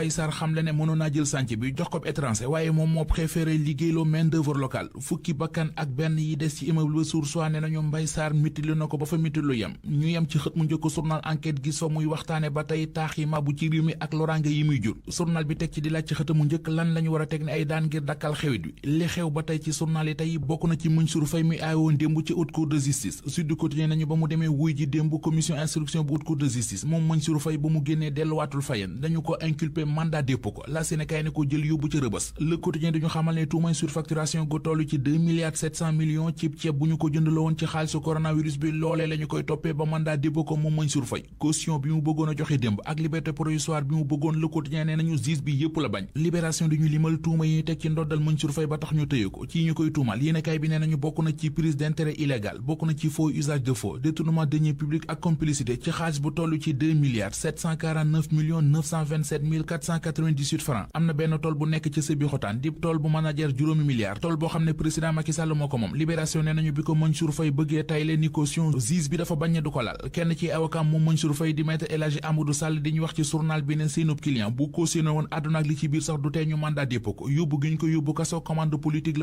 Mbaye Sarr xamle ne mënoon naa jël chantier bi jox ko étranger waaye moom moo préféré liggéeyloo main d'œuvre locale fukki bakkan ak benn yi des ci immeuble ba Source A ne nañu Mbaye Sarr mitili na ko ba fa mitili yem ñu yem ci xët mu njëkk journal enquête gis fa muy waxtaane ba tey taax yi mabbu ci réew mi ak loraange yi muy jur journal bi teg ci di laaj ci xët mu njëkk lan lañu war a teg ne ay daan ngir dakkal xewit wi li xew ba tey ci journal yi tey bokk na ci Mansour Faye muy aayoon démb ci haute cour de justice Sud Quotidien nañu ba mu demee wuy ji démb commission instruction bu haute cour de justice moom Mansour Faye ba mu génnee delluwaatul fayen dañu ko inculpé mandat dépôt ko la Sénégal ne ko jël yóbbu ci rëbës Le Quotidien dañu xamal ne tuumay surfacturation gu toll ci 2 milliards 700 millions ci ceeb bu ñu ko jënd la woon ci xaalisu coronavirus bi loolee la ñu koy toppee ba mandat dépôt ko moom Mansour Faye caution bi mu bëggoon a joxe démb ak liberté provisoire bi mu bëggoon Le Quotidien nee nañu juge bi yépp la bañ libération di ñu limal tuuma yi ñu teg ci ndoddal Mansour Faye ba tax ñu tëye ko ci ñu koy tuumal yéenekaay bi nee nañu bokk na ci prise d'intérêt illégal bokk na ci faux usage de faux détournement de deniers publics ak complicité ci xaalis bu toll ci 2 milliards 749 millions 927 mille 498 francs am na benn tool bu nekk ci Sébi Xotaan di tool bu mën a jar juróomi milliards tool boo xam ne président Macky Sall moo ko moom libération nee nañu bi ko Mansour Faye bëggee tayle ni caution juge bi dafa bañ ne du ko laal kenn ci avocat moom Mansour Faye di maître El Hadji Amadou Sall di ñu wax ci journal bi ne seenub client bu cautionné woon àdduna ak li ci biir sax du tee ñu mandat dépôt ko yóbbu gi ñu ko yóbbu kaso commande politique la